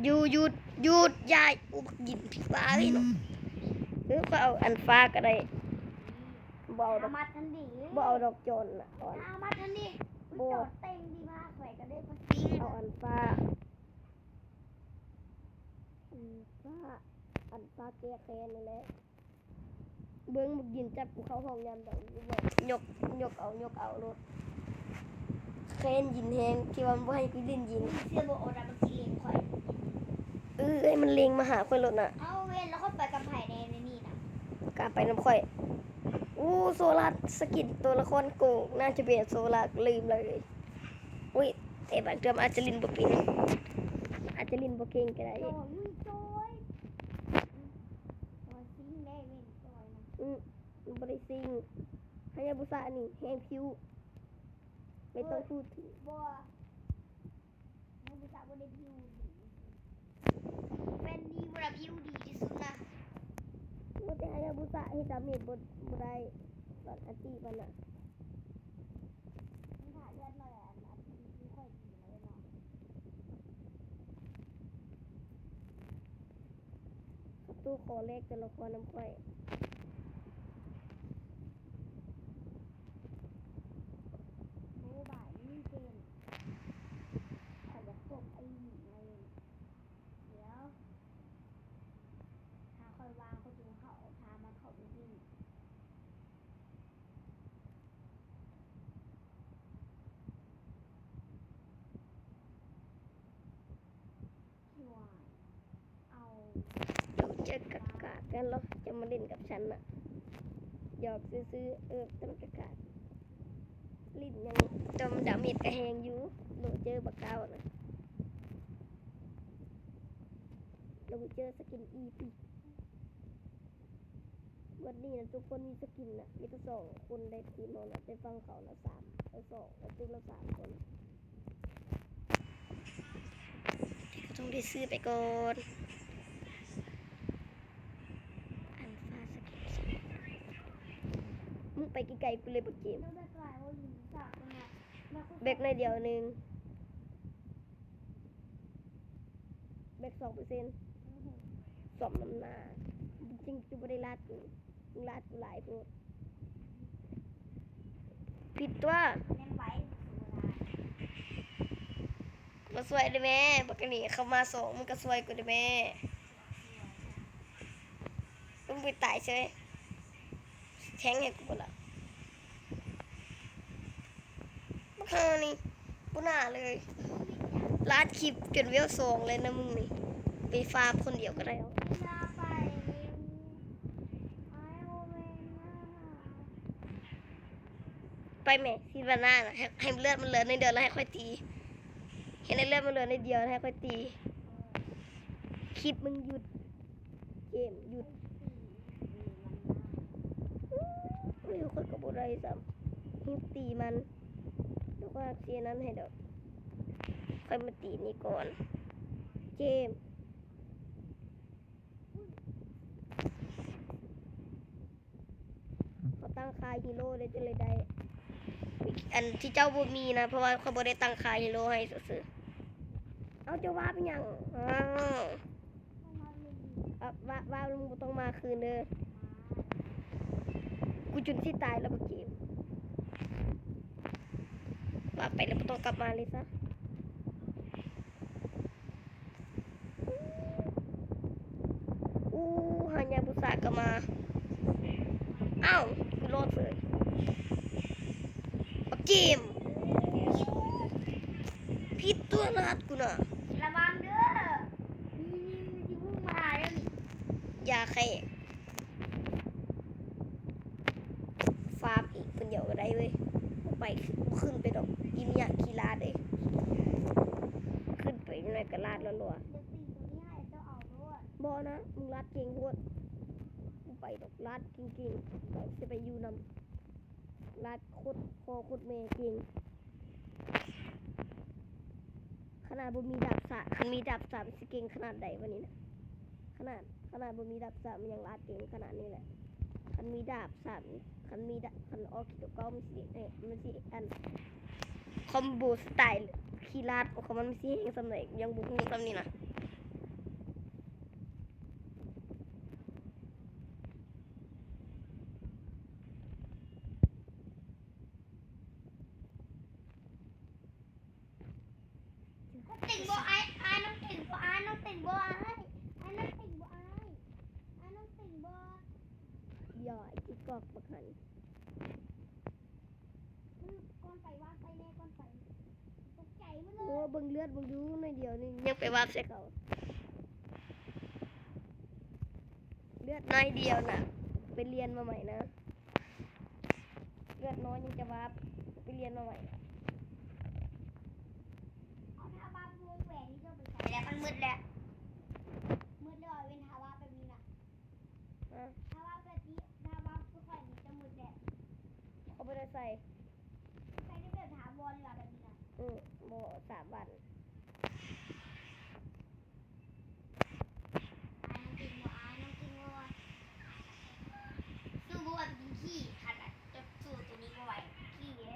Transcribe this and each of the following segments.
ຢູ່ ຢຸດ ຢຸດ ຢ່າ ອຸ ບັກຍິນ ຜີບ້າເອີຍເນາະ. ເອີ ຂ້ອຍເອົາອັນຟ້າກໍໄດ້ ບໍ່ເອົາດອກ ບໍ່ເອົາດອກຈອນນະ ອອນ ບໍ່ ເອົາອັນຟ້າ ອັນຟ້າ ອັນຟ້າແກ້ແຄ້ນນີ້ແຫຼະ. ເບິ່ງບັກຍິນຈັບກູເຂົ້າຫ້ອງຍາມໃດ ຍົກ ຍົກເອົາ ຍົກເອົາໂລດ. ແຄ້ນຍິນແຮງທີ່ວ່າບໍ່ໃຫ້ກູຫຼິ້ນຍິນ. ເຊື່ອບໍ່ ໂອດາມັນຊິເລັງຂ້ອຍ. ເອີ ໃຫ້ມັນເລັງມາຫາຂ້ອຍໂລດນະ. ເອົາ ເວນ ແລ້ວຂ້ອຍໄປກັບໃຜແດ່ໃນນີ້ນະ? ກະໄປນຳຂ້ອຍ. ໂອ້ ໂຊລາ ສະກິນໂຕລະຄອນໂກງ ໜ້າຈະເປັນໂຊລາ ລືມເລີຍ. ອຸ້ຍ ແຕ່ບາງເທື່ອມັນອາດຈະຫຼິ້ນບໍ່ເກັ່ງ ອາດຈະຫຼິ້ນບໍ່ເກັ່ງກໍໄດ້. ໂອ້ຍ ໂອ້ຍ ໂອ້ຍ ຊິງແດ່ເວນ ໂອ້ຍນະ. ອື ມັນບໍ່ໄດ້ຊິງ ຮາຍາບຸສະນີ້ແຮງຜິວ ບໍ່ຕ້ອງພູດເຖິງ. ບໍ່ ຮາຍາບຸສະບໍ່ໄດ້ຜິວດີ ແຟນນີ້ບໍ່ໄດ້ຜິວດີທີ່ສຸດນະ. ບໍ່ ແຕ່ຮາຍາບຸສະເຮັດດາເມດບໍ່ ບໍ່ໄດ້ ຕອນອັນຕິມັນນະ. ມັນຂາດເລືອດໜ້ອຍ ອັນ ອັນທີ່ຂ້ອຍດີແລ້ວເນາະ. ສັດຕູຂໍແລກໂຕລະຄອນນຳຂ້ອຍ. ໂອ້ ບາດນີ້ເກັ່ງ ຂ້ອຍຢາກຕົບໄອ້ຫຍິງໃນ ດຽວ ຖ້າຂ້ອຍວ່າງ ຂ້ອຍຈຶ່ງເຂົ້າ ພາມັນເຂົ້າໄປຫຼິ້ນ. ດຽວເຈີກັບກາກກັນເນາະ ຈະມາຫຼິ້ນກັບຊັ້ນນະ. ຫຍອກຊື່ໆ ເອີ ຈຳກະກາດ ຫຼິ້ນຫຍັງ ຈອມດາເມດກະແຮງຢູ່ ໂລເຈີບັກກ້າວນະ. ໂລເຈີສະກິນອີພີ ບາດນີ້ນະ ທຸກຄົນມີສະກິນນະ ມີແຕ່ສອງຄົນໃນທີມເຮົານະ ແຕ່ຝັ່ງເຂົານະ ສາມ ເອີ ສອງ ແລ້ວຕື່ມລະສາມຄົນ. ແຕ່ກໍຕ້ອງໄດ້ຊື້ໄປກ່ອນ ອັນຟ້າສະກິນ. ມຶງໄປໄກໆ ກູເລີຍ ບັກເກມ ແບັກໜ້ອຍດຽວໜຶ່ງ. ແບັກສອງເປີເຊັນ ສົມນ້ຳໜ້າ ຈິງໆ ກູບໍ່ໄດ້ລາດກູ ມຶງລາດກູຫຼາຍໂພດ. ຜິດຕົວະ ມາຊ່ວຍເດີ້ແມ່ ບັກອັນນີ້ເຂົ້າມາສອງ ມຶງກໍຊ່ວຍກູເດີ້ແມ່. ມຶງໄປຕາຍເສີຍ ແທງໃຫ້ກູບໍ່ລະ. ບັກຫ່ານີ້ບໍ່ໜ້າເລີຍ ລາດຄລິບຈົນເວວສອງແລ້ວນະມຶງນີ້ ໄປຟາມຄົນດຽວກໍໄດ້. ໄປແໝ່ ຊິວານານະ ໃຫ້ ໃຫ້ເລືອດມັນເຫຼືອໜ້ອຍດຽວແລ້ວໃຫ້ຂ້ອຍຕີ ເຮັດໃຫ້ເລືອດມັນເຫຼືອໜ້ອຍດຽວແລ້ວໃຫ້ຂ້ອຍຕີ. ຄລິບມຶງຢຸດ ເກມຢຸດ. ໂອ້ຍ ຂ້ອຍກໍບໍ່ໄດ້ຊ້ຳ ຮີບຕີມັນ ແລ້ວຂ້ອຍຊິອັນນັ້ນໃຫ້ດອກ ຂ້ອຍມາຕີນີ້ກ່ອນ ເກມ. ເຮົາຕັ້ງຄ່າຮີໂຣໄດ້ຈັ່ງໃດໄດ້ ອັນທີ່ເຈົ້າບໍ່ມີນະ ເພາະວ່າຂ້ອຍບໍ່ໄດ້ຕັ້ງຄ່າຮີໂຣໃຫ້ຊື່ໆ. ເອົາ ເຈົ້າວາບອີ່ຫຍັງ? ອ້າວ ວາບ ວາບ ວາບ ມຶງບໍ່ຕ້ອງມາຄືນເດີ້ ກູຈົນຊິຕາຍແລ້ວ ບັກເກມ ວາບໄປແລ້ວບໍ່ຕ້ອງກັບມາເລີຍຊະ. ອູ້ ຮາຍາບຸສະກໍມາ. ອ້າວ ກູລອດເສີຍ ບັກເກມ. ຜິດຕົວະ ລາດກູນະ ລະວັງເດີ້ ມີ ມີ ມີທີ່ພຸ່ງມາເດີ້ນີ້ ຢ່າແຄະ. ຟາມອີກຄົນດຽວກໍໄດ້ເວີຍ ບໍ່ໄປ ບໍ່ຂຶ້ນໄປດອກ ອີ່ຫຍັງຂີ້ລາດເອີຍ ຂຶ້ນໄປໜ້ອຍກໍລາດລັວໆ. ບໍ່ນະ ມຶງລາດເກັ່ງໂພດ ບໍ່ໄປດອກ ລາດເກັ່ງໆ ຂ້ອຍຊິໄປຢູ່ນຳ ລາດໂຄດພໍ່ໂຄດແມ່ເກັ່ງ. ຂະໜາດບໍ່ມີດາບສາມ ຄັນມີດາບສາມຊິເກັ່ງຂະໜາດໃດວະນີ້ນະ ຂະໜາດ ຂະໜາດບໍ່ມີດາບສາມມັນຍັງລາດເກັ່ງຂະໜາດນີ້ແຫຼະ ຄັນມີດາບສາມ ຄັນມີດາ ຄັນອອກຄິດໂຕເກົ່າມັນຊິ ເອີ ມັນຊິອັນ ຄອມໂບສະໄຕລ໌ຂີ້ລາດຂອງມັນ ມັນຊິແຮງສ່ຳໃດ ຍັງບໍ່ຮູ້ສ່ຳນີ້ນະ. ເຕັງບໍ່ອ້າຍ ອ້າຍນ້ອງເຕັງບໍ່ ອ້າຍນ້ອງເຕັງບໍ່ ອ້າຍ ອ້າຍນ້ອງເຕັງບໍ່ ອ້າຍ ອ້າຍນ້ອງເຕັງບໍ່. ຢ່າ ອີກອກບັກຫັ້ນ. ອື ກ່ອນໄປວາບໃສ່ແດ່ ກ່ອນໄປ ຕົກໃຈໝົດເລີຍ. ໂອ້ ເບິ່ງເລືອດເບິ່ງດູໜ້ອຍດຽວນີ້ ຍັງໄປວາບໃສ່ເຂົາ. ເລືອດໜ້ອຍດຽວນະ ໄປລຽນມາໃໝ່ນະ. ເລືອດນ້ອຍຍັງຈະວາບ ໄປລຽນມາໃໝ່. ເອົາ ຖ້າວາບວົງແຫວນນີ້ຈະໄປໃສແລ້ວ? ມັນໝົດແລ້ວ ໝົດແລ້ວ ເວັ້ນຖ້າວາບແບບນີ້ນະ. ຮະ? ຖ້າວາບແບບນີ້ ຖ້າວາບຄືຂ້ອຍນີ້ຈະໝົດແລ້ວ. ເຂົາບໍ່ໄດ້ໃສ່ ໃສ່ໄດ້ແບບຖາວອນ ຫຼືວ່າແບບນີ້ນະ? ອື ບໍ່ ສາມວັນ. ອ້າຍນ້ອງເກັ່ງບໍ່ ອ້າຍນ້ອງເກັ່ງບໍ່ ສູ້ບໍ່ໄຫວໄປກິນຂີ້. ຄັນວ່າເຈົ້າສູ້ໂຕນີ້ບໍ່ໄຫວ ຂີ້ເດ້.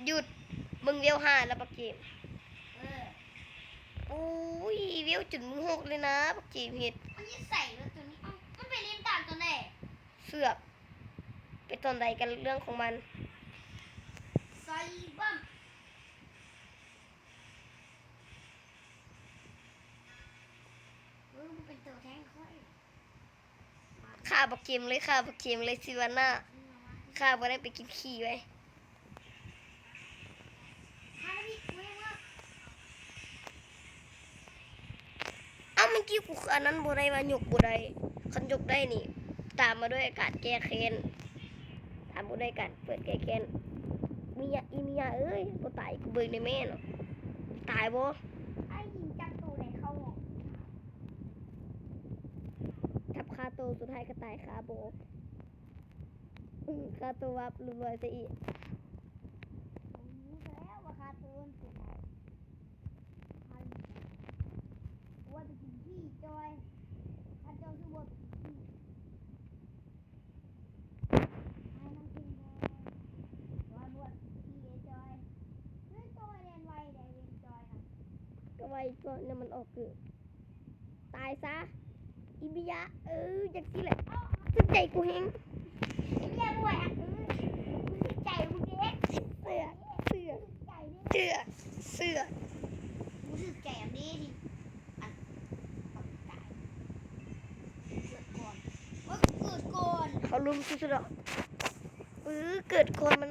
ຢຸດ ເບິ່ງເວວຫ້າແລ້ວບັກເກມ. ເອີ ໂອ້ຍ ເວວຈົນມື້ຫົກເລີຍນະ ບັກເກມເຮັດ. ມັນຢູ່ໃສວະໂຕນີ້? ເອົ້າ ມັນໄປຫຼິ້ນຕາມຕອນໃດ? ເຊືອກ ໄປຕອນໃດກໍເລື່ອງຂອງມັນ. ໃສ່ບັ້ມ ເອີ ມັນເປັນໂຕແທງຂ້ອຍ. ຂ້າບັກເກມເລີຍ ຂ້າບັກເກມເລີຍ ຊິວານາ ຂ້າບໍ່ໄດ້ໄປກິນຂີ້ໄວ້. ອ້າວ ເມື່ອກີ້ກູອັນນັ້ນບໍ່ໄດ້ວ່າຍົກບໍ່ໄດ້ ຄັນຍົກໄດ້ນີ້ ຕາມມາດ້ວຍການແກ້ແຄ້ນ ຕາມມາດ້ວຍການເປີດແກ້ແຄ້ນ. ມິຍະ ອີມິຍະເອີຍ ບໍ່ຕາຍ ກູເບິ່ງແດ່ແມ່ເນາະ ຕາຍບໍ່? ອ້າຍຍິງຈັກໂຕໃດເຂົ້າຫອງ? ຈັບຄາໂຕ ສຸດທ້າຍກໍຕາຍຄາບໍ່. ອື ຄາໂຕວັບລວຍໆຊະອີກ. ຮູ້ແລ້ວວ່າຄາໂຕມັນເປັນໃຜ. ອັນ ວ່າໄປກິນຂີ້ຈອຍ ຄັນເຈົ້າຄືວ່າໄປກິນຂີ້ ໃຫ້ມັນກິນບໍ່ ວ່າບວດຂີ້ໄອ້ຈອຍ. ເຮີ້ຍ ໂຕແລ່ນໄວໃດເວັນຈອຍນະ ກໍໄວກ່ອນນະ ມັນອອກເກີດ. ຕາຍຊະ ອີເບຍະ ເອີ ຈັ່ງຊີ້ແຫຼະ ຖືກໃຈກູແຮງ ອີເບຍະ ບໍ່ໄຫວ ອື ຖືກໃຈມຶງເດ້ ເສືອກ ເສືອກ ເສືອກ ເສືອກ ບໍ່ຖືກໃຈອັນນີ້ ອັນ ບັກຕາຍ ເກີດກ່ອນ ເອີ ເກີດກ່ອນ ເຂົາລຸມສຸດໆດອກ ເອີ ເກີດກ່ອນມັນ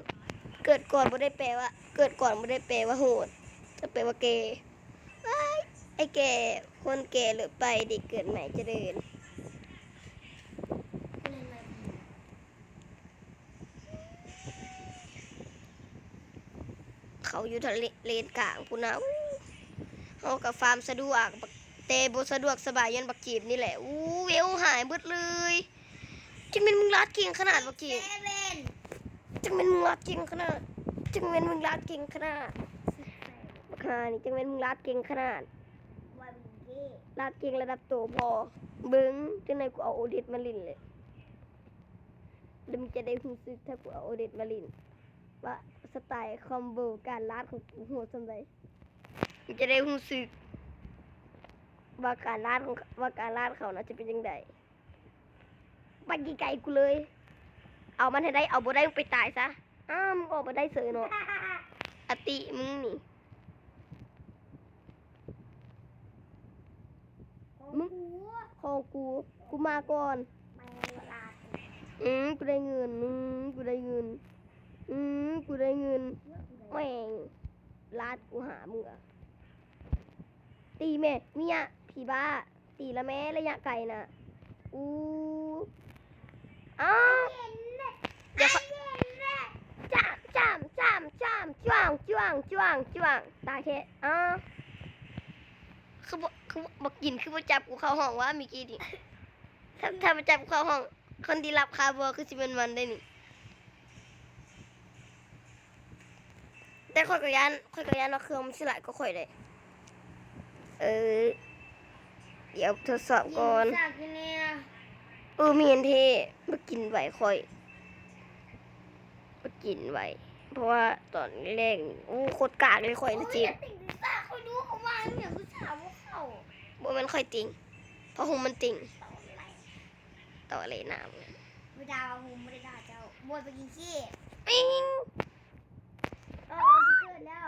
ເກີດກ່ອນບໍ່ໄດ້ແປວ່າ ເກີດກ່ອນບໍ່ໄດ້ແປວ່າໂຫດ ແຕ່ແປວ່າແກ່. ວ້າຍ ໄອ້ແກ່ ຄົນແກ່ເລີບໄປ ເດັກເກີດໃໝ່ຈະເດີນ ເຂົາຢູ່ທະເລ ເລນກາງພຸ້ນນະ. ໂອ້ ເຮົາກໍຟາມສະດວກ ແຕ່ບໍ່ສະດວກສະບາຍຍ້ອນບັກເກມນີ້ແຫຼະ. ໂອ້ ເວວຫາຍເບິດເລີຍ. ຈັ່ງແມ່ນມຶງລາດເກັ່ງຂະໜາດບັກເກມ ຈັ່ງແມ່ນມຶງລາດເກັ່ງຂະໜາດ ຈັ່ງແມ່ນມຶງລາດເກັ່ງຂະໜາດ ບັກຫ່ານີ້ ຈັ່ງແມ່ນມຶງລາດເກັ່ງຂະໜາດ ລາດເກັ່ງລະດັບໂຕພໍ. ເບິ່ງ ຈັ່ງໃດກູເອົາໂອເດັດມາຫຼິ້ນເລີຍ ແລ້ວມຶງຈະໄດ້ຮູ້ສຶກ ຖ້າກູເອົາໂອເດັດມາຫຼິ້ນ ວ່າສະໄຕຄອມໂບການລາດຂອງກູໂຫດສ່ຳໃດ ມຶງຈະໄດ້ຮູ້ສຶກວ່າການລາດຂອງ ວ່າການລາດເຂົານະຈະເປັນຈັ່ງໃດ. ໄປໄກໆ ກູເລີຍ ເອົາມັນໃຫ້ໄດ້ ເອົາບໍ່ໄດ້ ມຶງໄປຕາຍຊະ. ອ້າວ ມຶງອອກມາໄດ້ເສີຍເນາະ ອະຕິມຶງນີ້ ຂອງກູ ຂອງກູ ກູມາກ່ອນ. ອືມ ກູໄດ້ເງິນ ອືມ ກູໄດ້ເງິນ ອືມ ກູໄດ້ເງິນ ແມ່ງ ລາດກູຫາມຶງອະ ຕີແມ່ ເມຍ ຜີບ້າ. ຕີລະແມ່ ໄລຍະໄກນະ ອູ້ ອ້າວ ດຽວ ຈາມ ຈາມ ຈາມ ຈາມ ຈ້ວງ ຈ້ວງ ຈ້ວງ ຈ້ວງ ຕາຍແທ້. ອ້າວ ຄືບໍ່ ຄືບໍ່ກິນ ຄືບໍ່ຈັບກູເຂົ້າຫ້ອງວະ ເມື່ອກີ້ນີ້ ຖ້າ ຖ້າບໍ່ຈັບກູເຂົ້າຫ້ອງ ຄົນທີ່ລັບຄາບໍ່ ຄືຊິແມ່ນມັນໄດ໋ນີ້. ແຕ່ຂ້ອຍກໍຢ້ານ ຂ້ອຍກໍຢ້ານວ່າເຄື່ອງມັນຊິຫຼາຍກວ່າຂ້ອຍເດ້. ເອີ ດຽວທົດສອບກ່ອນ. ເອີ ແມ່ນແທ້ ມາກິນໄວຂ້ອຍ ມາກິນໄວ ເພາະວ່າຕອນແລກ ໂອ້ ໂຄດກາກເລີຍຂ້ອຍນະ ເຈັບ. ບໍ່ແມ່ນຂ້ອຍຕິງ ພະຫຸມມັນຕິງ. ຕໍ່ເລນ້ຳ ບໍ່ໄດ້ວ່າຫຸມ ບໍ່ໄດ້ດ່າເຈົ້າ. ບໍ່ໄປກິນຂີ້ ອີ່ງ ເອີ ມັນຊິເກີດແລ້ວ.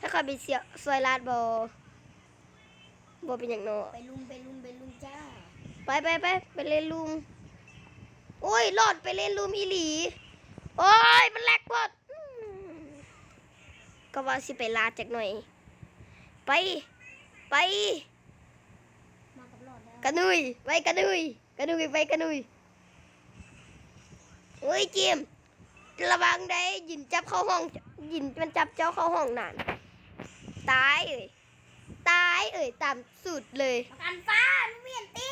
ຖ້າຂ້ອຍໄປຊ່ວຍລາດບໍ່? ບໍ່ເປັນຫຍັງເນາະ. ໄປລຸ່ມ ໄປລຸ່ມ ໄປລຸ່ມຈ້າ. ໄປ ໄປ ໄປ ໄປເລນລຸ່ມ. ໂອ້ຍ ລອດໄປເລນລຸ່ມອີ່ຫຼີ. ໂອ້ຍ ມັນແລັກໂພດ. ອືມ ກໍວ່າຊິໄປລາດຈັກໜ່ອຍ. ໄປ ໄປ ມາກັບລອດແລ້ວ. ກະນຸຍ ໄປກະນຸຍ. ກະດຸຍໄປກະດຸຍ. ໂອ້ຍ ຈິມ ລະວັງໄດ໋ ຢິນຈັບເຂົ້າຫ້ອງ ຢິນມັນຈັບເຈົ້າເຂົ້າຫ້ອງນັ້ນ. ຕາຍເອີຍ ຕາຍເອີຍ ຕາມສູດເລີຍ. ປະກັນຟ້າ ມັນມີອັນຕິ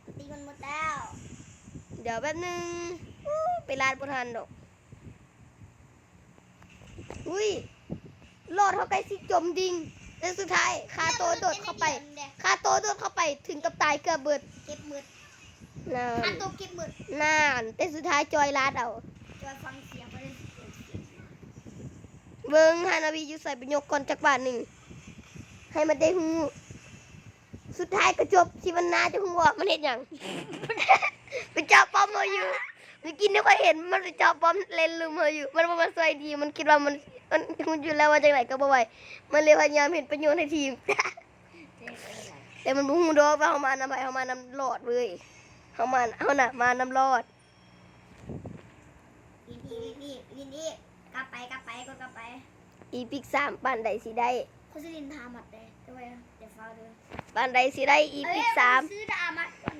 ອັນຕິມັນໝົດແລ້ວ. ດຽວແປັບໜຶ່ງ ອູ້ ໄປລາດບໍ່ທັນດອກ. ອຸ້ຍ ລອດເຮົາໃກ້ຊິຈົມດິງ ແຕ່ສຸດທ້າຍຄາໂຕໂດດເຂົ້າໄປ ຄາໂຕໂດດເຂົ້າໄປເຖິງກັບຕາຍເກືອບເບິດ ເກັບໝົດ ນັ້ນ ຄາໂຕເກັບໝົດ ນັ້ນ ແຕ່ສຸດທ້າຍຈອຍລາດເອົາ ຈອຍຟັງສຽງ ບໍ່ໄດ້ຍິນສຽງ. ເບິ່ງ ຮານາວີຢູ່ໃສ ໄປຍົກກ່ອນຈັກບາດໜຶ່ງ ໃຫ້ມັນໄດ້ຮູ້. ສຸດທ້າຍກໍຈົບ ຊິວັນນາຈະຮູ້ວ່າມັນເຮັດຫຍັງ ໄປເຈາະປ້ອມເຮົາຢູ່. ມື້ກີ້ນີ້ຂ້ອຍເຫັນມັນໄປເຈາະປ້ອມເລນລຸ່ມເຮົາຢູ່ ມັນບໍ່ມາຊ່ວຍທີມ ມັນຄິດວ່າມັນ ມັນຮູ້ຢູ່ແລ້ວວ່າຈັ່ງໃດກໍບໍ່ໄຫວ ມັນເລີຍພະຍາຍາມເຮັດປະໂຫຍດໃຫ້ທີມ ແຕ່ມັນບໍ່ຮູ້ດອກວ່າເຮົາມານຳໃຜ ເຮົາມານຳລອດເວີຍ ເຮົາມາ ເຮົານະມານຳລອດ. ວິນອີກ ວິນອີກ ວິນອີກ ກັບໄປ ກັບໄປ ກົດກັບໄປ. ອີພິກສາມ ປານໃດຊິໄດ້? ຂ້ອຍຊິຫຼິ້ນທ່າໝັດເດ້ ແຕ່ວ່າຢ່າຟ້າວເດີ ປານໃດຊິໄດ້ອີພິກສາມ? ຊື້ທ່າໝັດກ່ອນ.